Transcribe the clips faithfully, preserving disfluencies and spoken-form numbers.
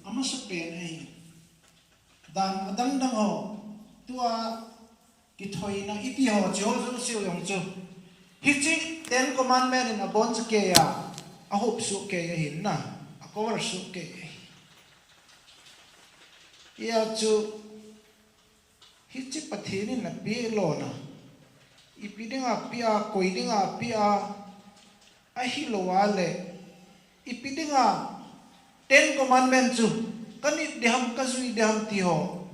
Amasapen ahi. Dan adangdang ho, tua kithoina iti ho, chu ho jouse jong chu, hiche Ten Commandment in abon chu kei a, ahop soh kei ahin na, acover soh kei ahi. Hia chu, hiche Pathen in apeh lona, ipi dinga apeh a, koi dinga apeh a, ahilou a le, ipi dinga Ten Commandment chu kanit ding ham, kajui ding ham ti ho.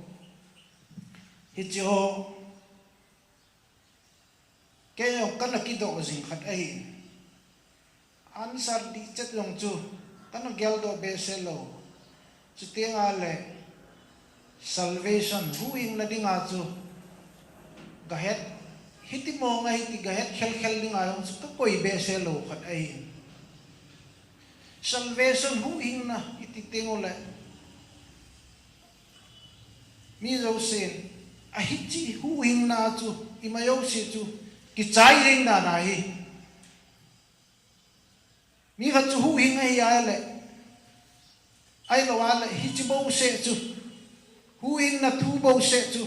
Hiche ho, kei jong kana kidoh jing khat ahi. Answer dih chet jong chu kana geldoh behseh lou. Chuteng le salvation, huhhingna dinga chu gahet, hiti mong ahi ti gahet khelkhel dinga jong chu kakoi behseh lou khat ahi. Salvation, huhhingna iti teng ule, mi jousen ahiche huhhingna chu, ima jouse chu kichai ding dan ahi. Mi khat chu huhhing ahi a le, ahilou a le, hiche bouseh chu, huhhingna thu bouseh chu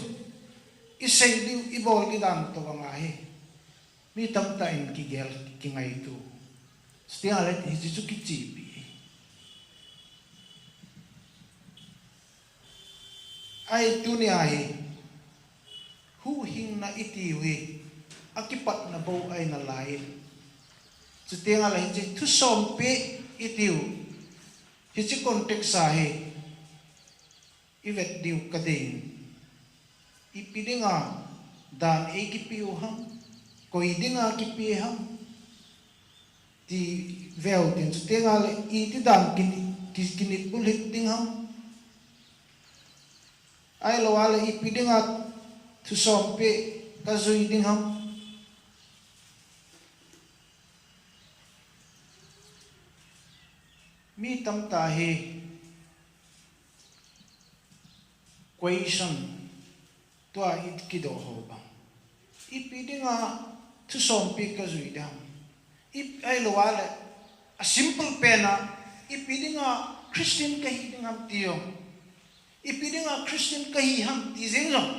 isei diu, ibol ding dan tobang ahi. Mi tamtah in kigel, kingaito. Chuteng le hiche chu kichepi. Ahi, tunia hi huhhingna itiu hi akipatna bou ahi nalai. Chuteng le hiche thusompi itiu, hiche context a hi ivet diu kadei. Ipi dinga dan eikipeh u ham, koi dinga kipeh ham, ti veu tin, chuteng le iti dan kin, ki, kinit bulhit ding ham. Ahilou a le ipi dinga thusompi kajui ding ham. Mi tamtah hi question tua ikidoh ho bang, ipi dinga thusompi kajui ding ham. Ip, ahilou a le, a simple pen a, ipi dinga Christian kahi ding ham ti jong, ipi dinga Christian kahi ham ti jeng jong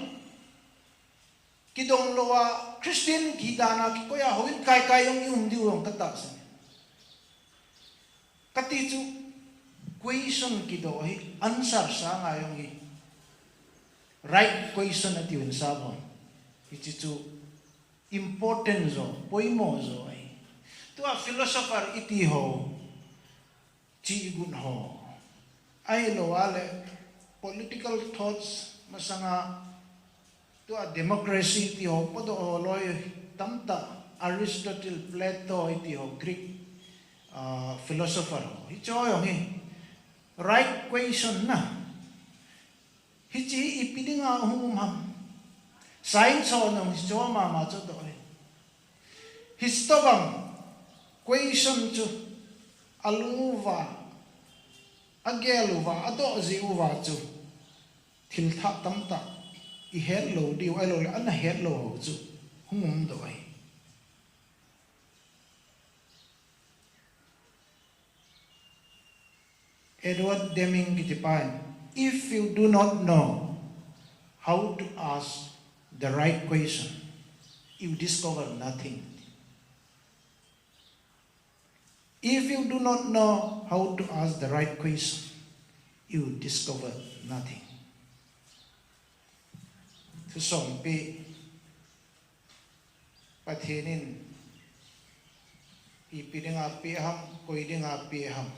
kidong lou a, Christian kidan a kikoi a houin kaikai jong i um diu jong katahsan e. Kati chu, question kidoh hi answer sanga jong hi right question atiuvin sabon. Hiche chu important jo, poimo jo ahi. Tua philosopher iti ho, chi igun ho, ahilou a le political thoughts masanga, tua democracy ti ho, podoh ho loi tamtah, Aristotle, Plato iti ho, Greek, ah, philosopher ho, hiche ho jong hi right question na. Hiche hi ipi dinga hung um ham. Science hon jong hiche ho mama chu adoh e. Hiche tobang question chu alung uva, agel uva, adoh jeh uva chu thil thah tamtah ihet lou diu, ahilou le ana het lou ho chu hung um doh ahi. Edward Deming kiti pa in, "If you do not know how to ask the right question, you discover nothing." If you do not know how to ask the right question, you discover nothing. Thusompi, Pathen in ipi dinga apeh ham, koi dinga apeh ham.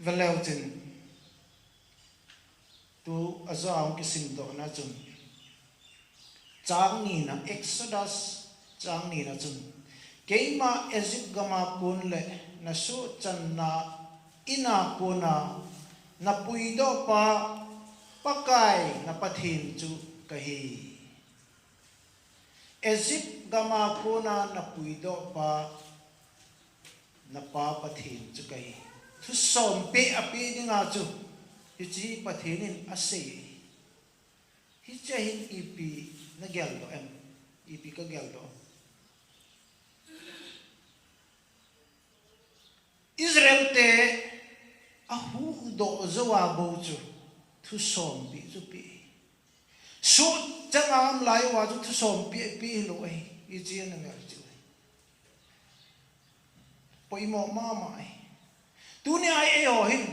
Veleu chun, tu ajo a hung kisimdohna chun, chang nina, Exodus chang nina chun, "Keima Egypt gama kon le nasohchanna ina kona napuidohpa Pakai na Pathen chu kahi. Egypt gama kona napuidohpa napa Pathen chu kahi." Thusompi apeh dinga chu hiche Pathen in asei. Hiche hin ipi nageldoh em? Ipi kageldoh? Israel te doh jou a bou chu thusompi chu pe. Suhchan a um lai uva chu thusompi pe hilou ahi, hiche ana ngaicha u ahi. Poimo mama ahi. Tunia hi eiho hin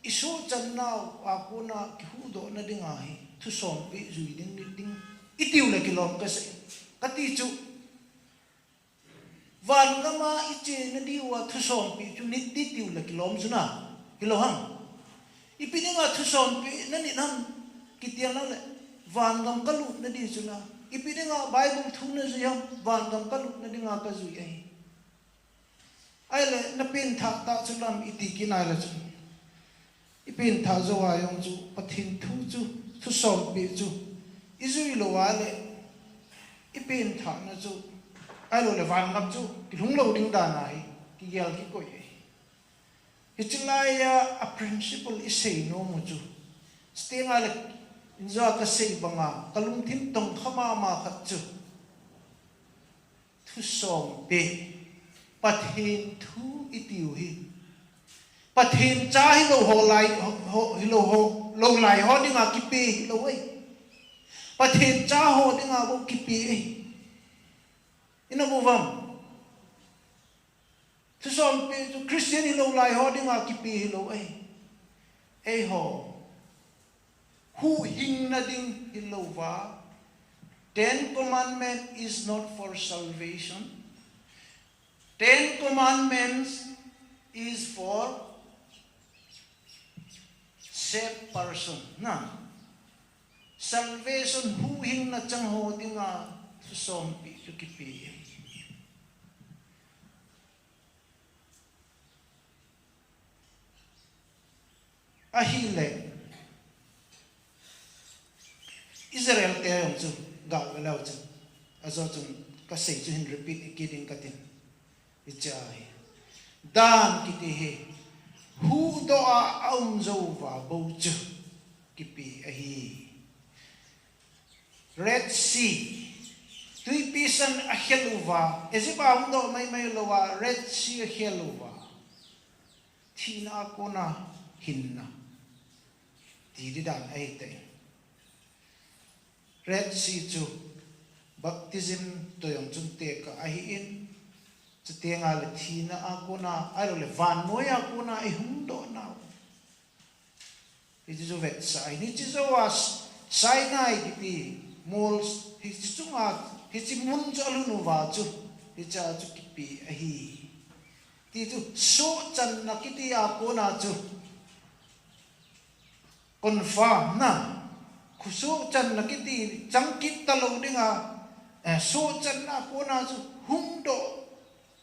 isuhchan nau a kona kihuhdohna dinga hi thusompi jui ding, nit ding itiu le kilom kasei. Kati chu, vangam a ichena diuva thusompi chu nit ding itiu le kilom chu na, hilou ham? Ipi dinga thusompi nanit ham kiti a le, vangam kalutna ding chu na. Ipi dinga Bible thu najui ham? Vangam kalutna dinga kajui ahi. Ahile, napengthah tah chu lam iti kit nai le chu, ipengthah jou a jong chu Pathen thu chu, thusompi chu ijui lou a le, ipengthahna chu, ahilou le vangam chu kilhung lou ding dan ahi, kigel kikoi ahi. Hiche laiya a principle isei nom u chu, chuteng a le, injo a kasei banga kalungthim tongkha mama khat chu, thusompi, Pathen thu itiu hi Pathen cha hilou ho lai, ho, hilou ho, lou lai ho dinga kipe hilou ahi. Pathen cha ho dinga bou kipe ahi. Ina mu uvem? Thusompi chu Christian hilou lai ho dinga kipe hilou ahi. Eiho huhhingna ding hilouva. Ten Commandment is not for salvation. Ten Commandments is for saved person. Na, salvation, huhhingna chang ho dinga thusompi chu kipe. Ahile, Israel te jong chu, ga ve leu chun, ajo chun, kasei chu hin repeat kit ding katin. Hiche ahi. Dan kiti hi, huhdoh a aum jou uva bou chu kipe ahi. Red Sea, Tuipi San akhel uva, Egypt a hungdoh maimai louva, Red Sea akhel uva, thina a kona hinna ti ding dan ahi tai. Red Sea chu baptism toh jong chun tekah ahin, chuteng a le thina a kona, ahilou le vannoi a kona ihungdoh nau. Hiche chu vetsah ahi. Hiche jou a Sinai kiti mol, hiche chunga, hiche mun chu alhun uva chu, hiche a chu kipe ahi. Ti chu, suhchanna kiti a kona chu, confirm na, khu suhchanna kiti chang kit talou dinga, eh, suhchanna a kona chu hungdoh,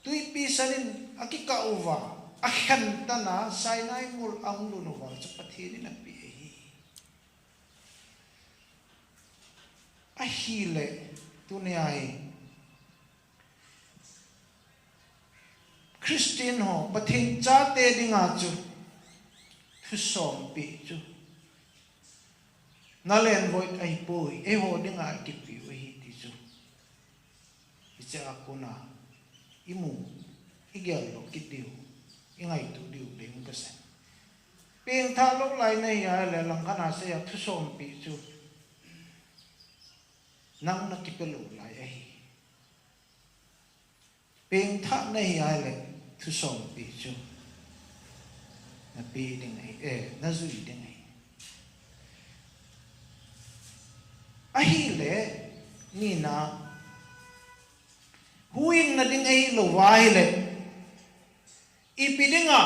Tuipi San in akikah uva, akhen tana Sinai mol ahung lhun uva chu Pathen in ape ahi. Ahile, tunia hi Christian ho, Pathen chate dinga chu thusompi chu null and void ahipoi, eiho dinga kipeu ahi ti chu. Hiche a kona imu, igel lou kit diu, ingaito diu ding kasei. Pengthah lou lai nahi a le langkhat a sei a thusompi chu nang nakipe lou lai ahi. Pengthah nahi a le thusompi chu nape ding ahi, eh, najui ding ahi. Ahile, nina, huhhingna ding ahilou va ahile, ipi dinga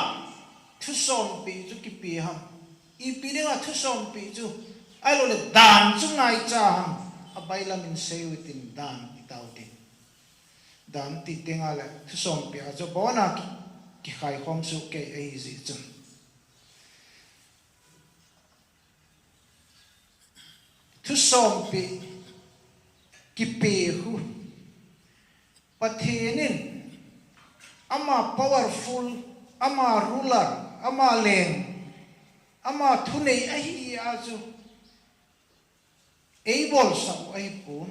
thusompi chu kipe ham? Ipi dinga thusompi chu, ahilou le dan chu ngaicha ham? Abailam in sei utin dan itao tin. Dan ti teng a le thusompi a chu abona ki, kikhaikhom soh kei ahi jeh chun. Thusompi kipe khu Pathen in ama powerful, ama ruler, ama leng, ama thunei ahi a chu eibolsah u ahipon,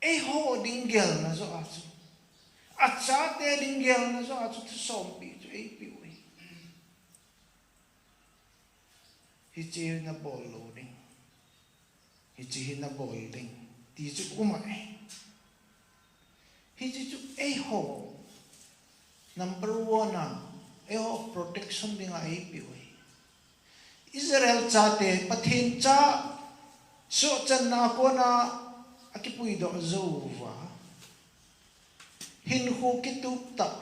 eiho ding gelna joh a chu, achate ding gelna joh a chu thusompi chu eipeu ahi. Hiche nabol lou ding. Hiche hi nabol ding. Ti chu um ahi. Hiche chu eiho number one a, eiho protection dinga eipeh u ahi. Israel chate, Pathen cha suhchanna a kona akipuidoh jou uva. Hinkho kitup tah,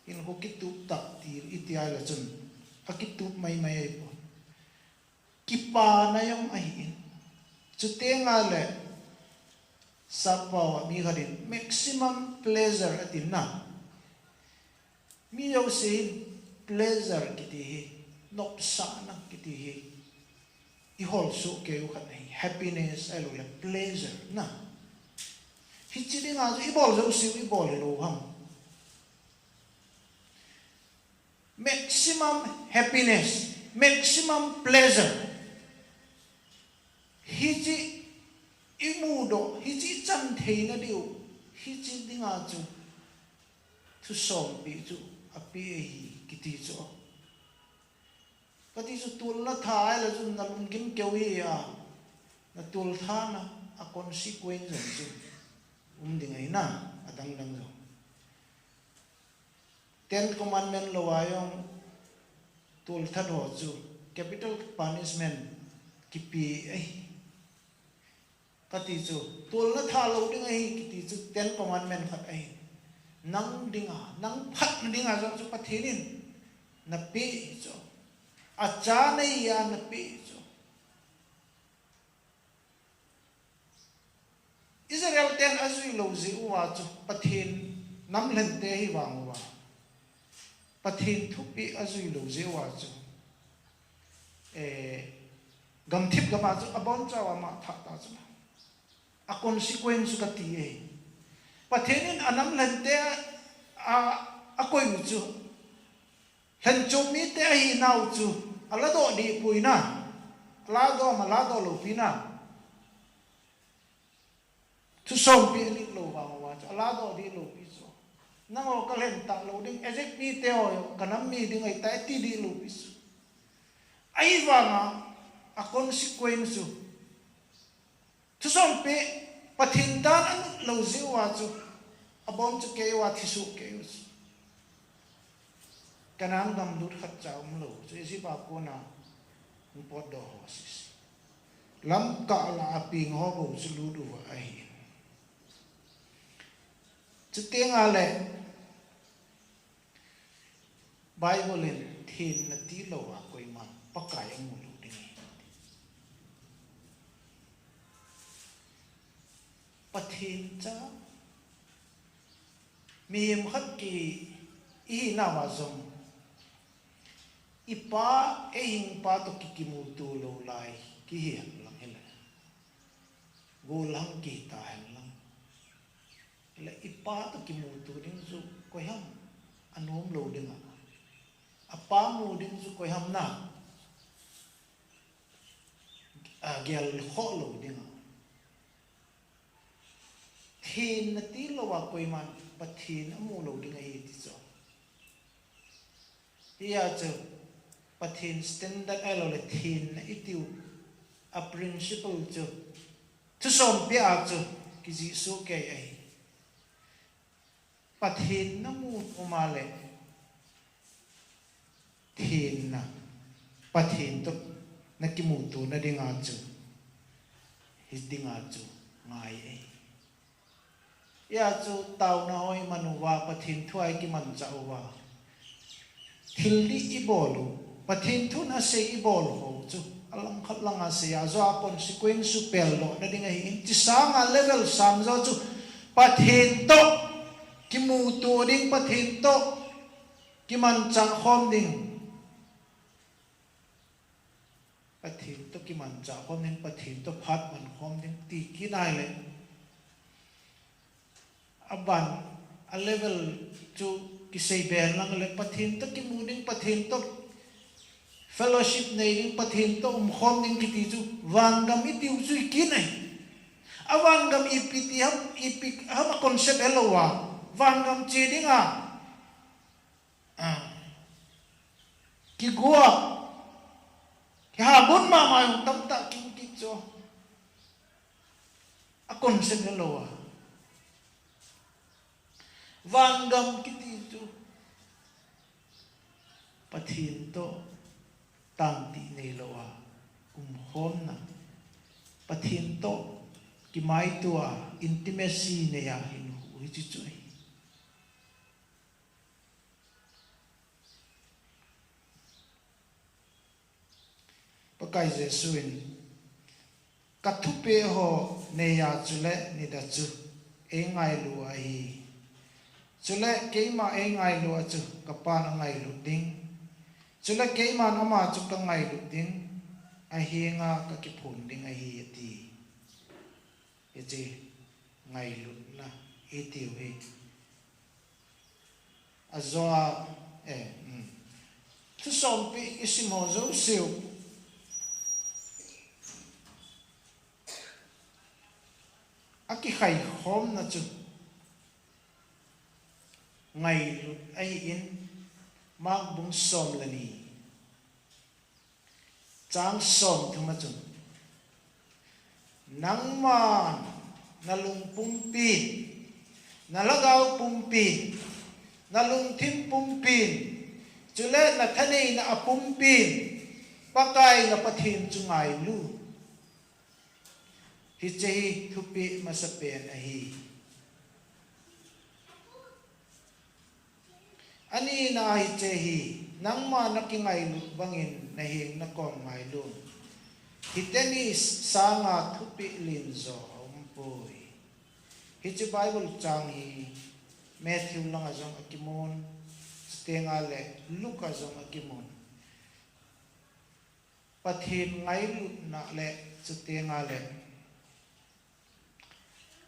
hinkho kitup tah ti, iti ahile chun, akitup maimai ahipoi. Kipana jong ahin. Chuteng le, sappao a mi khat in maximum pleasure atin na. Mi jousen pleasure kiti hi, nopsahna kiti hi, ihol soh kei u khat ahi, happiness ahilouleh pleasure na. Hiche dinga chu ibol jouseu ibol hilou ham. Maximum happiness, maximum pleasure. Hiche imudoh, hiche ichan theina diu, hiche dinga chu thusompi chu apeh ahi kiti chu. Kati chu tulna tha ahile chun nalunggim keu hi a, natulthana a consequence jong chu um ding ahi na, adangdang jong. Ten Commandment lou a jong tulthat ho chu capital punishment kipe ahi. Kati chu, tulna tha lou ding ahi kiti chu Ten Commandment khat ahi. Nang dinga, nang phatna dinga jong chu Pathen in napeh chu. Acha neiya napeh chu. Israel ten ajui lou jeh uva chu Pathen namlhente hi vang uva. Pathen thupeh ajui lou jeh uva chu. Eh, gamthip gama chu abonchauva ama thah ta chu. A consequence chu kati e. Pathen in anamlhente a, akoi u chu. Lhenchom mite ahinau chu. Aladoh dih pui na. Aladoh ma, ladoh lou pi na. Thusompi alit lou vang uva chu, aladoh dih lou pi chu. Nangho kalhen talou ding, Egypt mite ho, kanam mi ding ahitai ti dih lou pi chu. Ahivanga, a consequence chu. Thusompi, Pathen dan anut lou jeh uva chu. Abon chu kei uva, thi soh kei u chu. Canaan gam lut khat cha umlou chu, Egypt a kona hung potdoh ho sese. Lamkah lah a peng ho bou chu lut uva ahi. Chuteng le, Bible in thenna tilou a koiman Pakai amu lou ding ahi. Pathen cha, mihem khat ki ihinauva jong, ipa, eihing pa toh ki, kimuto lou lai kihi henlang hile, golhang kihita henlang. Hile ipa toh kimuto ding chu koiham anom lou dinga, apa mu ding chu koiham na, agelkhoh lou dinga. Thenna tilou a koiman Pathen amu lou ding ahi ti chu. Hia chu Pathen standard ahilouleh thenna itiu a principle chu thusompi a chu kijih soh kei ahi. Pathen namu uma le thenna, Pathen toh nakimutona dinga chu, hi dinga chu ngai e. Hia chu taona ho iman uva, Pathen thu a ikimanchah uva, thil dih ibol u, Pathen thun asei ibol ho chu, alangkhat langa sei a, ajou a consequence chu peldohna ding ahi. Hiche sanga level sang jo chu, Pathen toh kimuto ding, Pathen toh kimanchah khom ding. Pathen toh kimanchah khom ding, Pathen toh phat man khom ding, ti kit nai le. Aban, a level chu kisei be henlang le, Pathen toh kimu ding, Pathen toh fellowship nei ding, Pathen toh umkhom ding kiti chu, vangam itiu chu ikit nai. A vangam ipi ti ham, ipi ham a concept helou a, vangam che dinga. Ah. Kigo a, Kiha gun mama jong tamtah kin kit chu. A concept helou a. Vangam kiti chu Pathen toh tangtih neilou a umkhomna, Pathen toh kimaito a intimacy nei a hinkho hiche chu ahi. Pakai Jesu in, "Ka thupeh ho neiya chule nidang chu eingailu ahi. Chule keima eingailu a chu ka Pan angailut ding. Chule keiman ama chu kangailut ding, ahenga kakiphon ding ahi," ati. Hiche ngailutna itiu hi. Ajoa, eh, um. Thusompi isim ho jouseu akikhaikhomna chu ngailut ahin, Mark bung som le ni. Chang somthum a chun, "Nangma nalung pumpin, nalhagao pumpin, nalungthim pumpin, chule nathaneina a pumpin, Pakai na Pathen chu ngailu." Hiche hi thupeh masapen ahi. Anina hiche hi, nangma nakingailut bangin naheng nakom ngailun. Hiteni sanga thupeh lenjo aumpoi. Hiche Bible chang hi Matthew langa jong akimun, chutenga le Luke a jong akimun. Pathen ngailutna le chutenga le,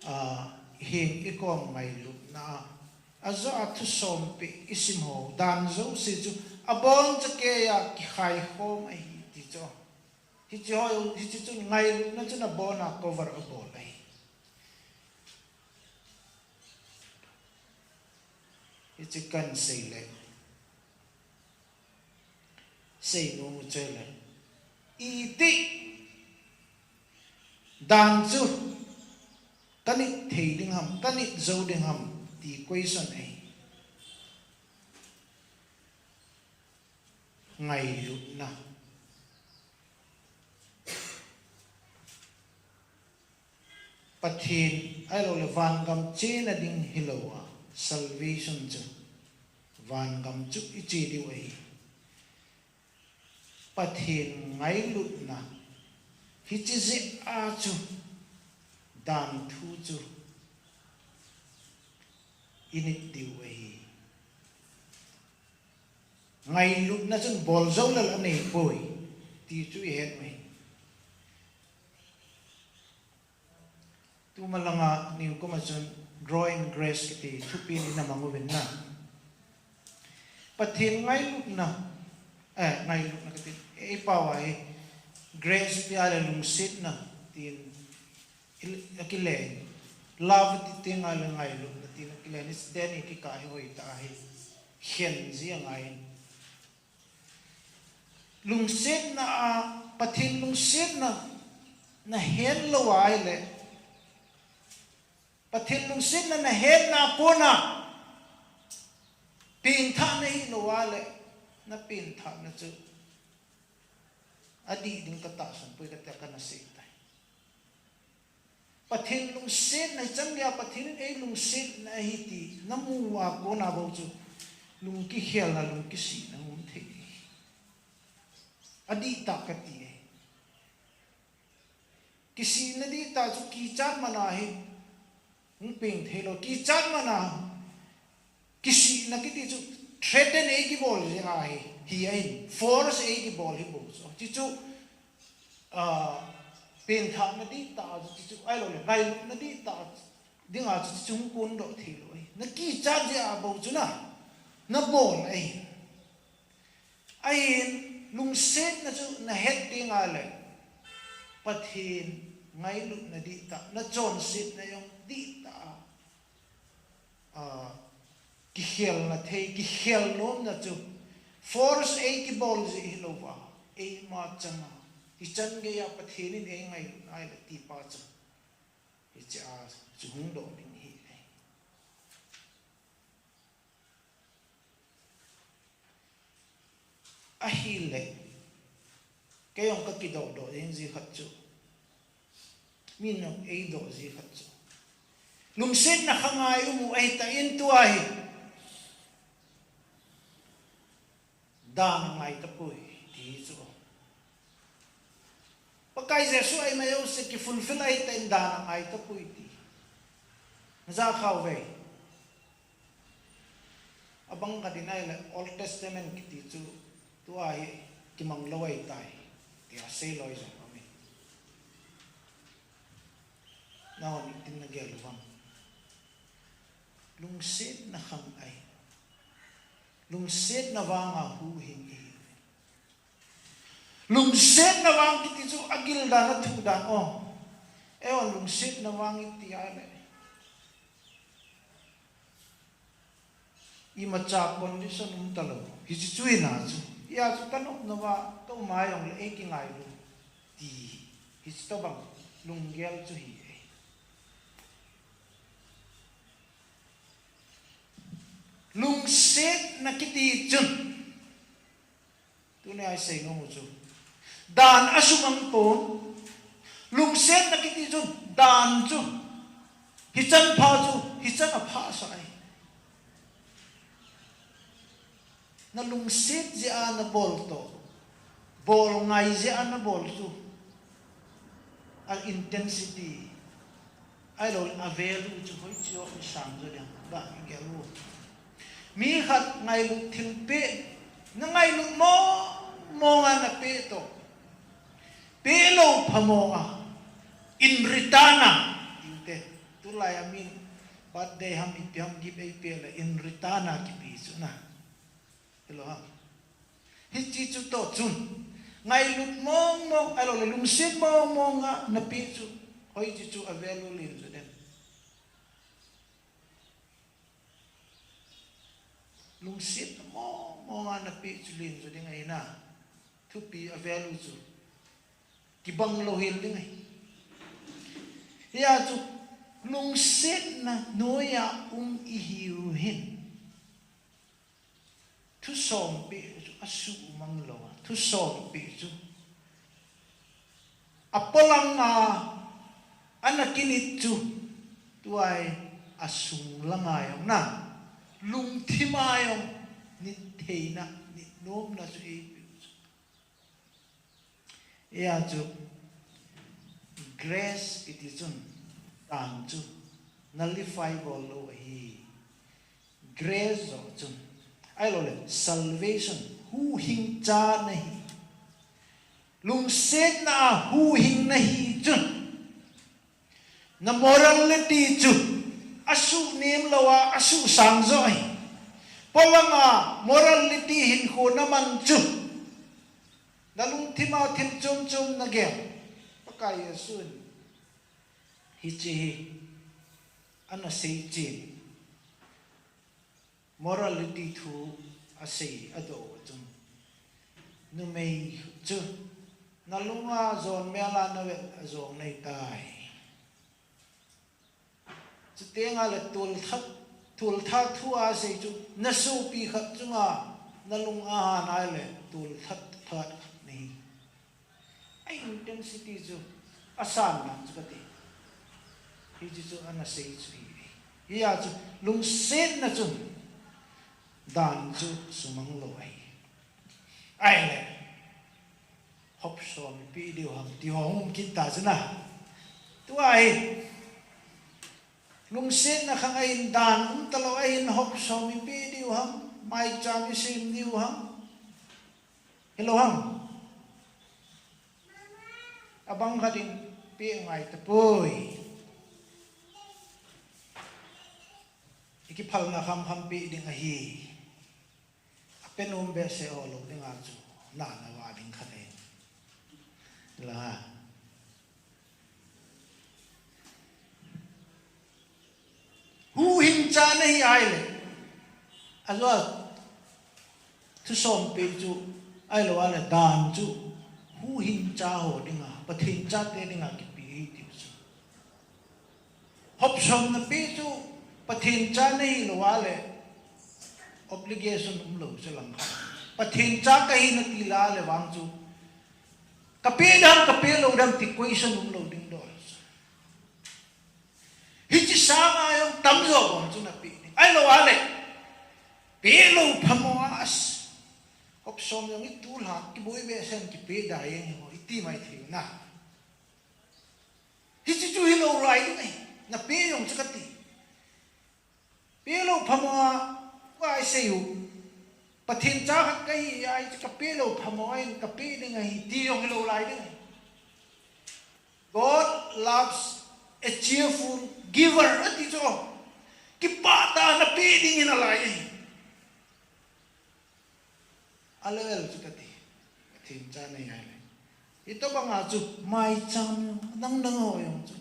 ah, heng ikom ngailutna a, ajoa thusompi isim ho dan jouse chu abon chakeiya kikhaikhom ahi ti chu. Hiche ho, hiche chu ngailutna chun abona cover abol ahi. Hiche kahin sei le. Seinom u chu ahile, iti dan chu kanit thei ding ham, kanit jou ding ham ti question ahi. Ngailutna. Pathen, ahilou le vangam chena ding hilou a, salvation chu. Vangam chu iche diu ahi. Pathen ngailutna, hiche jeh a chu, dan thu chu, init diu ahi. Ngailutna chun bol jou lal anei poi, ti chu ihet mai. Tuma langa nikum a chun growing grace kiti thupi ni na mang uvin na. Pathen ngailutna, eh, ngailutna kati, eipao a hi, grace tia le lungsetna, tin, il-, akile, love ti tenga le ngailutna, tin, akile, ni teni kikah hi hoitah ahi, khen ji angai. Lungsetna a, Pathen lungsetna, nahet lou ahile, Pathen lungsetna nahetna a kona, pengthahna hilou ahile, napengthahna chu, adih ding katahsan poi kati a kana sei tai. Pathen lungsetna, hichan geiya Pathen in eilungsetna ahi ti namu a kona bou chu lungkikhelna, lungkisihna hung um thei. Adihtah kati e. Kisihna dihtah chu kichat man a hi hung peng theilou. Kichat man a kisihna kiti chu threaten eikibol jeh ahi, hi ahin, force eikibol hi bou chu. Hiche chu, ah, pengthahna dihtah chu, hiche chu, ahilou le, ngailutna dihtah dinga chu, hiche chu hung kondoh theilou ahi. Nakichat jeh a bou chu na, nabol ahi. Ahin, lungsetna chu nahet tenga le, Pathen ngailutna dihtah, nachonsetna jong dihtah a, a, kikhelna thei, kikhel nomna chu, force eikibol jeh hilouva, eima changa Hichan geiya Pathen in eingailut nai le ti pa chu, hiche a chu hung doh ding ahi. Ahile, kei jong ka kidoh doh jing ji khat chu, min jong eidoh ji khat chu, lungsetna khangai um u ahi tan tua hi, dan angai tapoi ti chu. Pakai Jesu a ima jouse kifulfill ahi tan dan angai tapoi ti. Naja khauve. Abang khat in ahile Old Testament kiti chu tua hi kimang lou ahitai, tia sei loi jong aume. Nahon itin nagel u ham? Lungsetna khangai. Lungsetna vanga huhhing ihi. Lungsetna vang kiti chu agil dan, athu dan o. Eihon lungsetna vang iti ahile, imacha condition um talou. Hiche chu hina chu. Hia chu kanop nova, ka um a jongle eikingailu ti. Hiche tobang lunggel chu hi e. Lungsetna kiti chun, tunia isei nom u chu, dan asumang pon. Lungsetna kiti chun dan chu, hichan pha chu, hichan apha sah ahi. Nalungset jeh a nabol toh, bol ngai jeh a nabol chu, a intensity, ahilou a value chu hoiche a isang jo ding ham, ba igel u. Mi khat ngailut thilpeh, nangailut mong mong a napeh toh, peh lou phamo a, in return a, inte, tulai a min birthday ham ipi ham gift eipeh le in return a kipe chu na. Hilou ham? Hiche chu toh chun, ngailut mong mong, ahilou le lungset mong mong a napeh chu, hoiche chu a value len jo dem? Lungsetna mong mong a napeh chu len jo ding ahi na. Thupi a value chu kibang louhel ding ahi. Hia chu lungsetna noiya um ihiu hin, thusompeh chu asumang lou a, thusompeh chu apolang a ana kinit chu, tua hi asung langa jong na, lungthim a jong nit theina, nit nomna chu eipeh u chu. Hia chu grace kiti chun, dan chu nullify bol lou ahi. Grace joh chun, ahilou le salvation, huhhingchana hi, lungsetna a huhhingna hi chun, na morality chu asuhnem lou a, asuhsang joh ahi. Polang a morality hinkho naman chu, nalungthim a thil chom chom nagel. Pakai Jesun hiche hi ana seichen, morality thu asei adoh u chun, numei chu nalunga jonmel a navet a jong neitai. Chuteng le tolthat, tolthat thu asei chu, nasopi khat chunga nalung ahan ahile tolthat phat khat nahi. A intensity chu asan dan chu kati. Hiche chu ana sei chu hi. Hia chu lungsetna chun dan chu sumang lou ahi. Ahile, hopsom ipi diu ham ti ho hung um kit ta chu na. Tua hi, lungsetna khangai in dan um talou ahin hopsom ipi diu ham, maicham isem diu ham. Hilou ham? Abang khat in peh ngai tapoi. Ikiphalna khamkham peh ding ahi. Ape nom behseh ho lou dinga chu, na, nava ding khat ahi. La. Huhhingchana hi ahile, ajeh a thusompeh chu, ahilou le dan chu Huhhingcha ho dinga, Pathen chate dinga kipe ahi tiu chu. Hopsom nape chu Pathen cha nahilou a le obligation umlou chu lang khat. Pathen cha kahi nati la le vang chu, kape dem, kape lou dem ti question umlou ding dol. Hiche sanga jong tamjo bang chu nape ding. Ahilou a le, pelou phamo a, as, hopsom jong itulha kiboi behseh in kipe da jeng hi ho, iti mai thei na. Hiche chu hilou lai ding ahi, nape jong chu kati. Pelou phamo a, va isei u. Pathen cha khat kahi a, hiche kapelou phamo a in kape ding ahi, ti jong hilou lai ding ahi. God loves a cheerful giver, ati chu. Kipah tah a nape ding in alai ahi. Alel chu kati. Pathen cha nahi ahile. Hitobanga chu maicham jong, adang dang ho jong chu.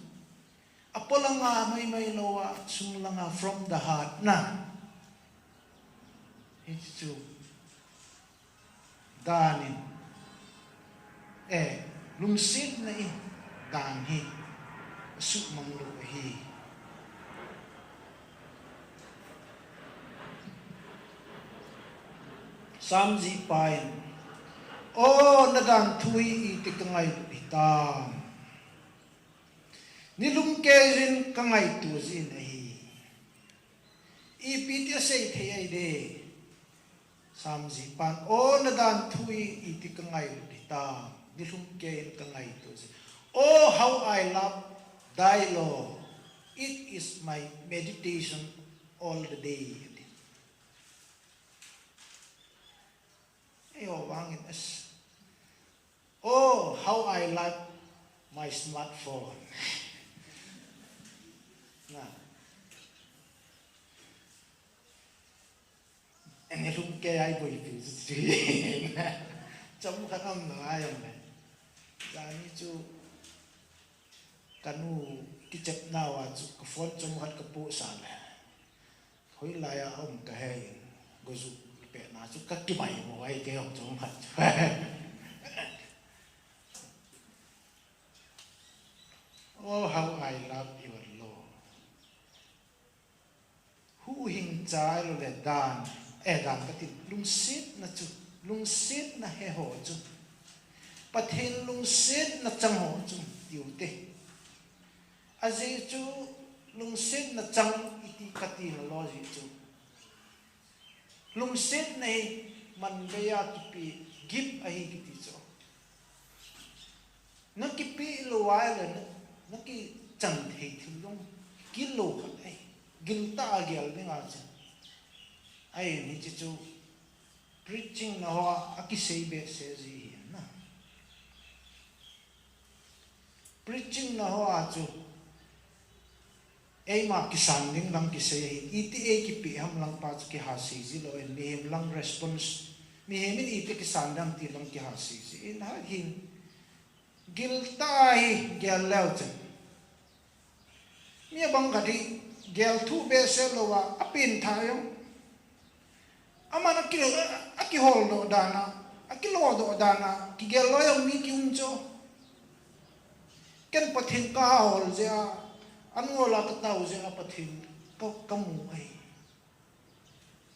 Apo langa maimai lou a, sung langa from the heart na. Hichu dan in, eh, lungsetna in dan hi asuhmang lou ahi. Samjih pa in, O, nadan thu hi iti kangailut hitam. Nilhum keiyin kangaito jin ahi. Ipi ti asei thei ahi de. Samjih pan, O, nadan thu hi iti kangailut hitam. Nilhum keiyin kangaito jin. Oh, how I love thy law. It is my meditation all the day. Eiho vangin, as, Oh, how I love my smartphone. Na. Nilhum kei a iboipi chu. Chomkhat um lou a jong le. Jani chu kanu kichep nauva chu ka phone chomkhat kapohsah le. Hoilai a um kahe in, goju pehna chu kakibai mo ai kei jong chomkhat chu. Oh, how I love your law. Huhhingcha ahilou le dan, eh, dan kati, lungsetna chu, lungsetna he ho chu. Pathen lungsetna chang ho chu, tiu te. Ajeh chu lungsetna chang iti kati na lou jeh chu. Lungsetna hi manbei a kipe gift ahi kiti chu. Nakipe lou a le na, nakichan thei thil jong gil lou khat ahi. Giltah a gel ding ahi chu. Ahin hiche chu preaching na hoa kisei behseh ji ahi na. Preaching na hoa chu eima kisan ding lang kisei ahi, iti ei kipe ham lang pa chu kihasei ji lou in, mihem lang response, mihem in iti kisan ding ti lang kihasei ji in, ahin giltah a hi gel leu chun. Mi abang khat hi gel thuh behseh lou a, apen tha jong. Aman aki, akihol doh dan a, akilo doh dan a, kigel lou jong mi kium chu. Ken Pathen kahol jeh a, anngol a katao jeh a Pathen ka, kamu ahi.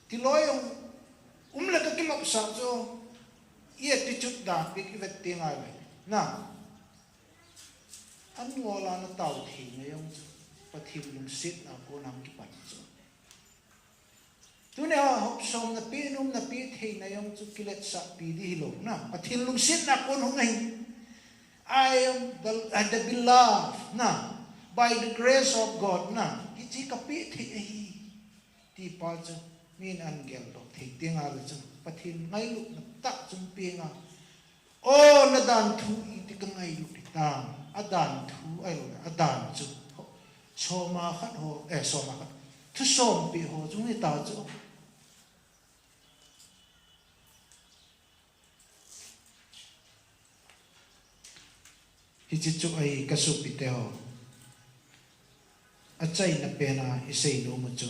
Ti lou jong um le kakilopsah chu, i attitude dan bep i vet teng ahile. Na. Anngol a natao theina jong chu, Pathen lungsetna a kon a kipan chu. Tunia hopsom nape, nom nape theina jong chu kiletsahpi ding hilou na. Pathen lungsetna a kon hung ahi. I am the, uh, the beloved na, by the grace of God na. Hiche kape thei ahi. Ti pa chu min an geldoh thei teng ahile chu Pathen ngailutna tah chu um peng a. O, nadan thu iti kangailut hitam. Adan thu ahilou le, adan chu. Soma khat ho, eh, soma khat. Thu sompi ho chu hita chu. Hiche chu ahi kasopi teho. Achaina pen a isei nom u chu.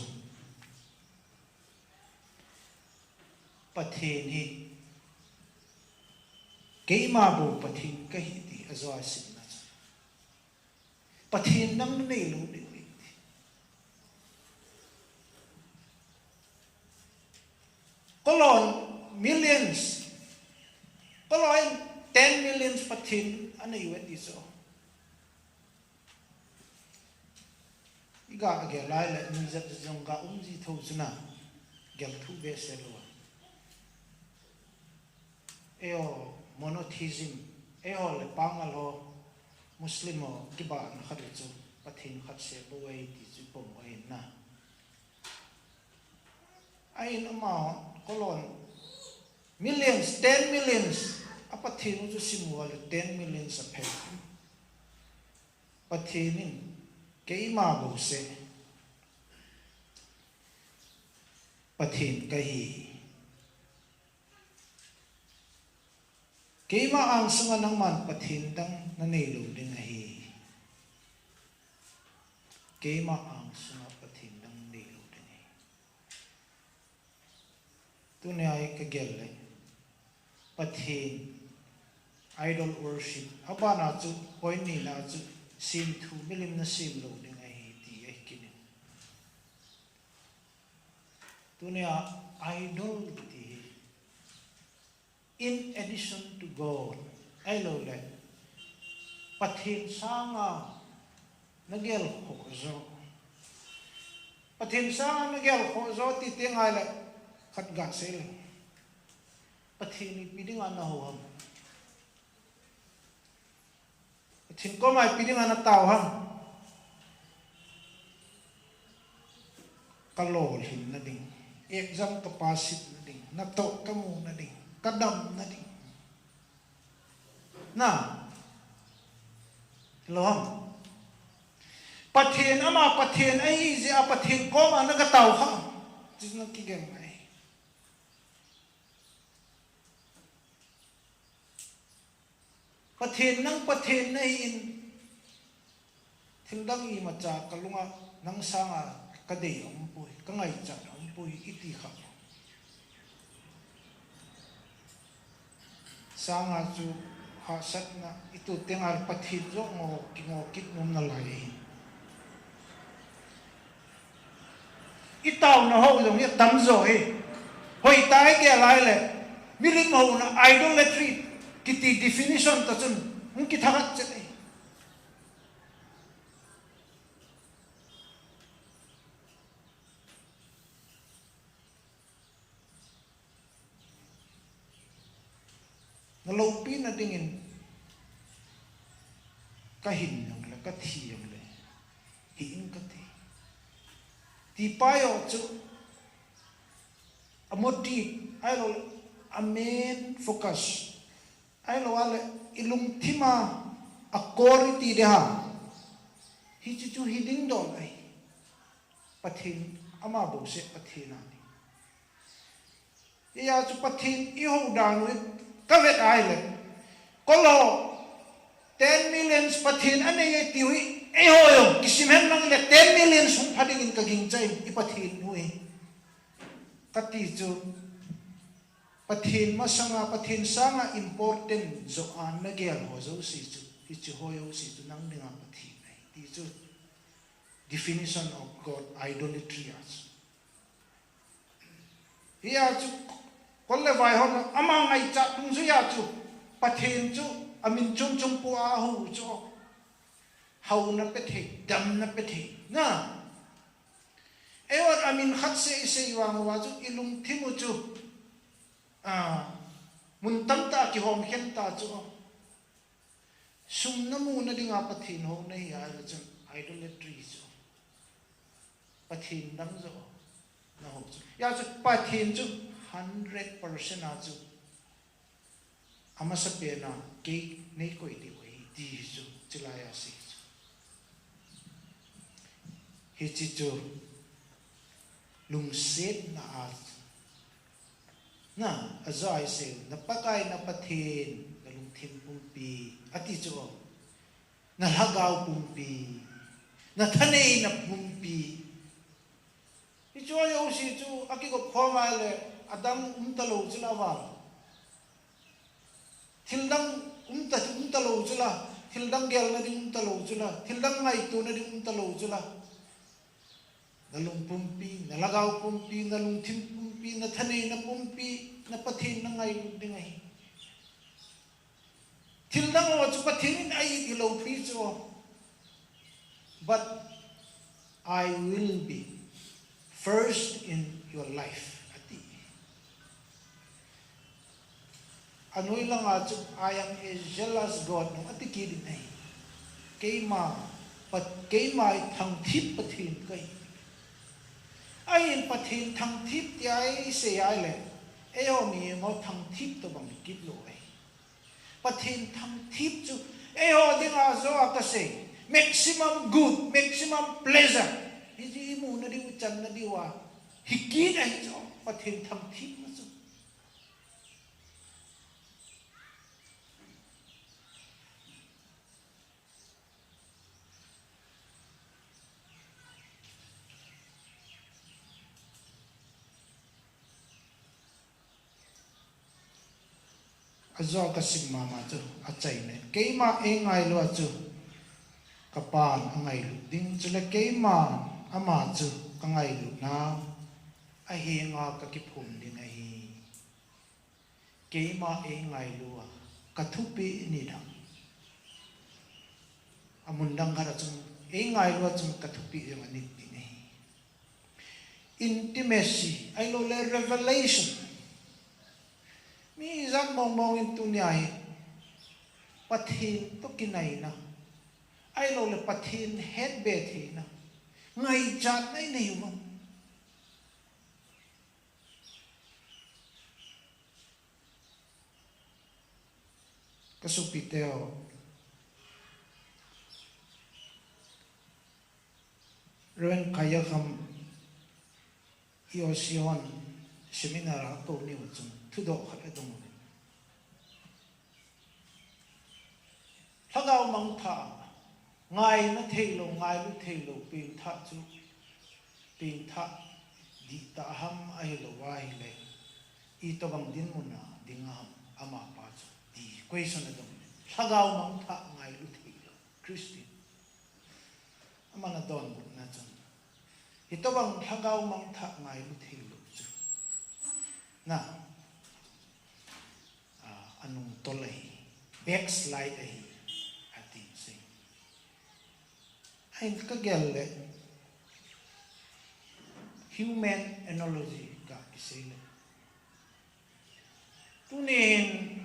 Pathen hi Keima bou Pathen kahi ti ajo a simna chu. Pathen dang nei lou ding ahi ti. Kolon millions, kolon ten millions Pathen anei uve ti chu. Iga gel lai le nijat jong ga um ji tho chu na. Gel thu behseh lou. Eiho monotheism, eiho le pangal ho, Muslim ho kibahna khat chu Pathen khat seh bou ahi ti chu ipom u ahi na. Ahin ama kolon millions, ten millions, a Pathen u chu sim uva le ten millions aphe. Pathen in keima bou seh Pathen kahi. Keima angsunga nangman Pathen dang nanei lou ding ahi. Keima angsunga Pathen dang nanei lou ding ahi. Tunia hi kagel le Pathen idol worship. Abana chu point nina chu semthu milim nasem lou ding ahi ti ahi kit in. Tunia idol ti hi in addition to God. Ahilou le Pathen sanga nagel khoh jo. Pathen sanga nagel khoh jo ti teng ahile khat gasei le. Pathen ipi dinga nahou ham? Pathen koma ipi dinga natao ham? Kalolhinna ding, exam kapass na ding, natoh kamuna ding, kadamna ding. Na, lou ham? Pathen ama Pathen ahi jeh a Pathen koma nagatao ham? Chu nakigel ngai. Pathen nang Pathen nahin, thildang imacha kalunga nang sanga kadei aumpoi, kangaichat aumpoi, iti kha. Sanga chu hahsatna, itu tenga Pathen joh ngo, kingo kit nom nalai ahi. Itaona ho jong hi atamjo hi. Hoitah igel lai le, milim houna idolatry kiti definition toh chun hung kithahat chet ahi. Naloupina dingin kahin jongle, kathi jongle, hih in kati. Tipa joh chu a motive, ahilou le a main focus, ahilou le ilungthima a core iti ding ham? Hiche chu hiding dol ahi. Pathen, ama bouseh Pathen ahi. Hijeh chun Pathen ihou dan u kavet ahile, kol ho, ten millions Pathen anei e tiu hi, eiho jong kisim hen lang le ten millions hung pha dingin kagingchan, i Pathen u hi. Kati chu, Pathen masanga, Pathen sanga important jo a nagel ho jouse chu, hiche ho jouse chu nang dinga Pathen ahi ti chu definition of God, idolatry a chu. Hijeh chun kol le vai hon ama ngaichat dungjui a chu Pathen chu amin chom chom pua ahou chu, haona pe thei, damna pe thei, na. Eihon amin khat seh isei vang uva chu ilungthim u chu, a, mun tamtah a kihom khen ta chu. Sum namu nadinga Pathen hou nahi ahile chun idolatry chu. Pathen dang joh nahou chu. Hijeh chun Pathen chu hundred percent a chu amasapen a kei neikoi diu ahi ti chu, chulai a sei chu. Hiche chu lungsetna a chu. Na, ajo a isei, na Pakai na Pathen, na lungthim pumpi, ati chu, na lhagao pumpi, na thaneina pumpi. Hiche jouse chu akigop khom a le, adang um talou chu la vang. Thildang umta, umta lou chu la, thildang gelna ding umta lou chu la, thildang ngaitona ding umta lou chu la. Na lungpumpi, na lhagao pumpi, na lungthim pumpi, na thaneina pumpi, na Pathen na ngailut ding ahi. Thildang ho chu Pathen in a-it hilou pi chu. But I will be first in your life, ati. Anoi langa chu, "I am a jealous God," nung ati kit in ahi. Keima, Pat-, keima hi thangthip Pathen kahi. Ahin Pathen thangthip tia eisei a ahile, eiho mihem ho thangthip tobang kit lou ahi. Pathen thangthip chu eiho dinga joh a kasei, maximum good, maximum pleasure. Hiche imuna diu, ichanna diu a hi kit ahi chu, Pathen thangthipna chu. Ajo kasim mama chu, achaina, keima eingailu a chu, kapan angailut ding, chule keima ama chu kangailutna ahenga kakiphum ding ahi. Keima eingailu a, kathupeh ni dang. Amun dang khat a chun, eingailu a chun kathupeh jong anit ding ahi. Intimacy, ahilouleh revelation. Mi ijat mong mong in tunia hi Pathen toh kinaina, ahilouleh Pathen hetbe theina, ngaichatna inei uvem? Kasopite ho, Reverend Khayakham Iosion seminar a akou niu chun thudoh khat adong uve. Lhagao mangthah, ngaina theilou, ngailu theilou, pengthah chu, pengthah dihtah ham ahilou ahile, itobang dinmun a ding ham amapa chu, ti question adong uve. Lhagao mangthah, ngailu theilou Christian. Aman adonbutna chun, hitobang lhagao mangthah, ngailu theilou chu, na, a, anungtol ahi, backslide ahi, ati sei. Ahin kagel le, human analogy kakisei le, tunin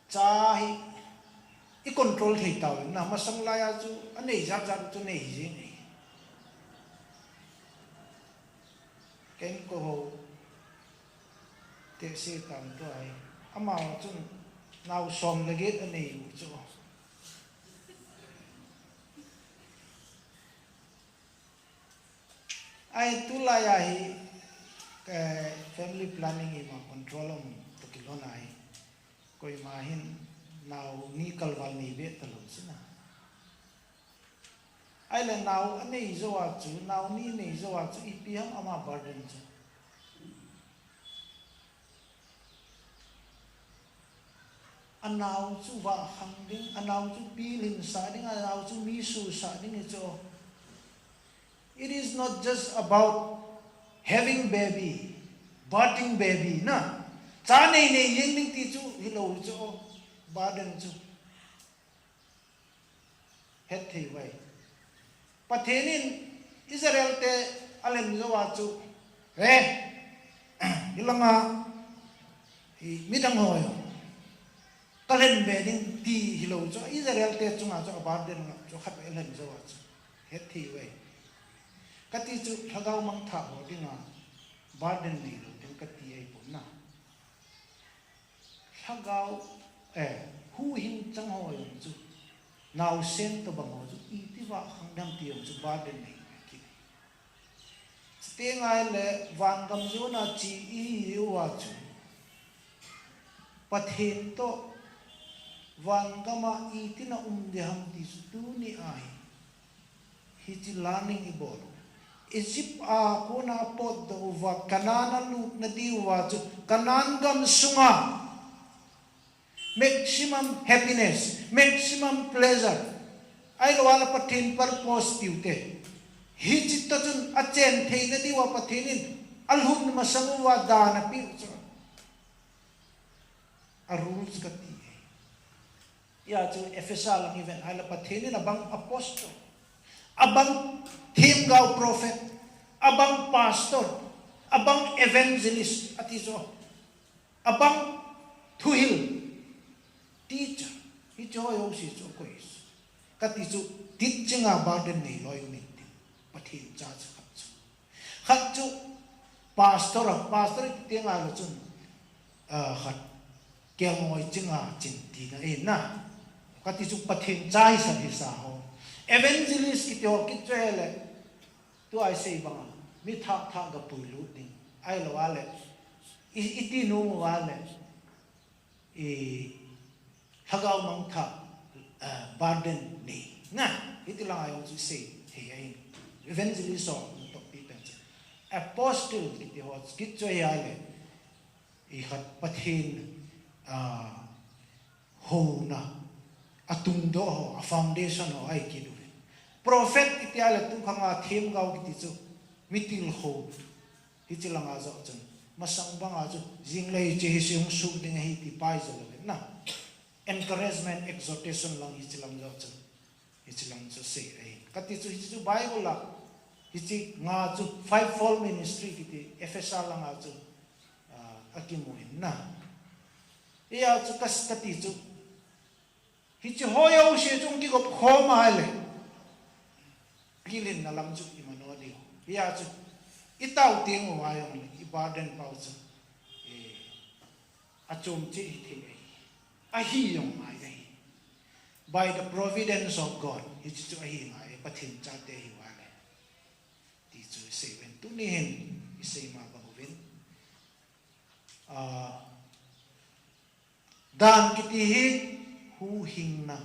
cha hi icontrol thei tauvin, na, masang laiya chu anei jat jat chu nei jing e. Ken ko ho te se tam tu ahi. Ama chun nao som le get anei u chu. Ahi tulaiya hi, eh, family planning ima control um toh kilhon ahi. Koima hin nao ni kalval nei be talou sina. Ahile nao anei jou a chu, nao ni anei jou a chu, ipi ham ama burden chu. Anao chu vahkhang ding, anao chu pilhin sah ding, anao chu mi sosah ding hi chu. It is not just about having baby, birthing baby, na. Cha nei nei jeng ding ti chu hilou chu, burden chu. Hetthei uve. Pathen in Israel te alhen jou a chu, eh, hilanga, hi midang ho jong kalhen be ding ti hilou chu, Israel te chunga chu aburden chu khatvei alhen jou a chu, hetthei uve. Kati chu lhagao mangthah ho dinga burden neilou ding kati ahipon na. Lhagao, eh, huhhing chang ho jong chu, naosen tobang ho chu, iti vahkhang dem ti jong chu, burden nei kit. Chuteng ahile, vangam jona che ihiuva chu, Pathen toh vangam a iti na um ding ham ti chu, tuni ahi. Hiche learning ibol u. Egypt a kona potdoh uva, Canaan a lutna diuva chu, Canaan gam sunga Maximum happiness, maximum pleasure. Ahilou ahile Pathen purpose tiu te. Hichi toh chun achen theina diuva Pathen in alhun masang uva dan apeh u chu. A rules kati. Hia chu Ephesa lang i vet ahile Pathen in abang apostle, abang themgao prophet, abang pastor, abang evangelist ati chu. Abang thuhil teacher, hiche ho jouse chu akoi. Kati chu teaching a burden neilou um inte. Pathen cha chu khat chu. Khat chu pastor a, pastor kiti ngai lou chun, ah, khat kelngoi chinga chin tina ahi na. Kati chu Pathen cha hisa hisa ho. Evangelist kiti ho kit chu ahile. Tua isei banga mi thah thah ga puilut ding. Ahilou ahile. I, iti nom uva le. I lhagao mangthah, eh, burden nei. Na, hiti langa jong chu sei thei ahin. Evangelist ho natohpi pen chu. Apostle kiti ho kit chu ahile. I khat Pathen, ah, houna, atungdoh ho, a foundation ho ahi kit uve. Prophet kiti ahile tukhanga themgao kiti chu. Mi tilkhou. Hiche langa joh chun. Masang banga chu. Jingle hiche hi hung suh ding ahi ti pai jolou na. Encouragement, exhortation lang hiche lam joh chun. Hiche lam chu sei ahi. Kati chu hiche chu Bible a. Hiche nga chu fivefold ministry kiti Ephesa langa chu, ah, akimu ahin na. Hia chu kas kati chu. Hiche ho jouse chu kigop khom ahile. Gilhinna lam chu imano diu. Hia chu. I tao teng uva jong le, i burden pau chu. Eh, achom cheh hithei ahi. Ahi jong ngai ahi. By the providence of God, hiche chu ahi ngai, Pathen chate hiuva le. Ti chu isei uvin, tuni hin isei ma bang uvin. Ah, dan kiti hi huhhingna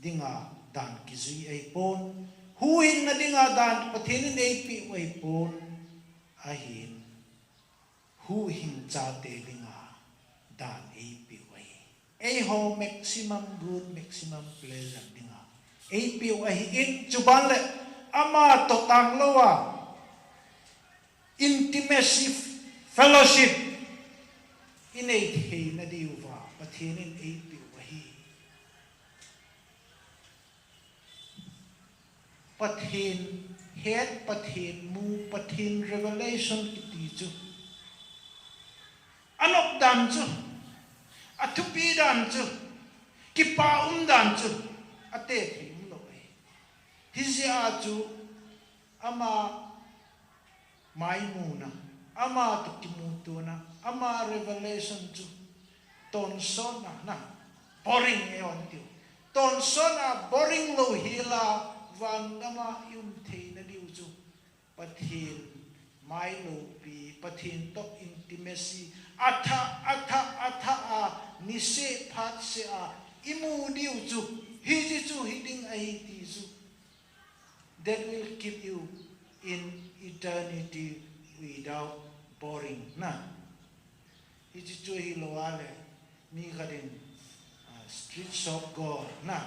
dinga dan kijui ahipon. Huhhingna dinga dan Pathen in eipeh u ahipon. Ahin. Huhhing chate dinga dan eipeh u ahi. Eiho maximum good, maximum pleasure dinga eipeh u ahin, chuban le ama toh tanglouva intimacy, fellowship inei theina diuva Pathen in eipeh u ahi. Pathen het, Pathen mu, Pathen revelation kiti chu. Anop dan chu, athupi dan chu, kipa um dan chu, ate thei umlou ahi. Hijeh a chu, ama maimuna, ama toh kimutona, ama revelation chu tonsotna, na, boring eiho tiu. Tonsotna boring louhela, vangama i um theina diu chu. Pathen mailopi, Pathen toh intimacy, athah, athah, athah a, niseh phatseh a, imu diu chu, hiche chu hiding ahi ti chu. That will keep you in eternity without boring. Na. Hiche chu hilou a le, mi khat in, ah, streets of gold. Na.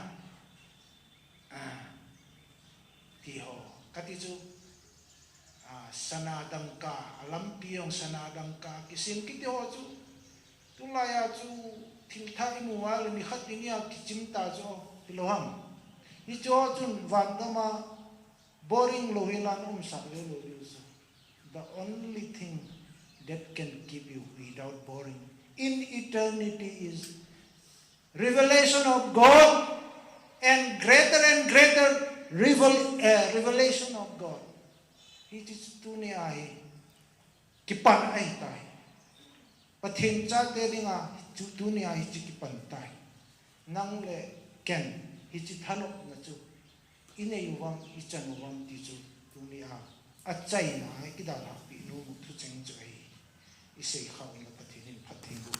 Ah, ti ho. Kati chu, ah, sana dangka, alampi jong sana dangka, kisem kiti ho chu. Tulai a chu thil thah imu uva le nikhat ni nia kichim ta chu hilou ham. Hiche ho chun vangam a boring louhela na umsah lou lou diu chu. The only thing that can keep you without boring in eternity is revelation of God and greater and greater revel-, eh, revelation of God. Hiche chu tunia hi kipan ahitai. Pathen chate dinga chu tunia hiche kipan tai. Nang le ken hiche thanopna chu inei uvem, ichan uvem ti chu tunia achaina a kidalhahpi nom u thucheng chu ahi. Isei khah u le Pathen in phatthei boh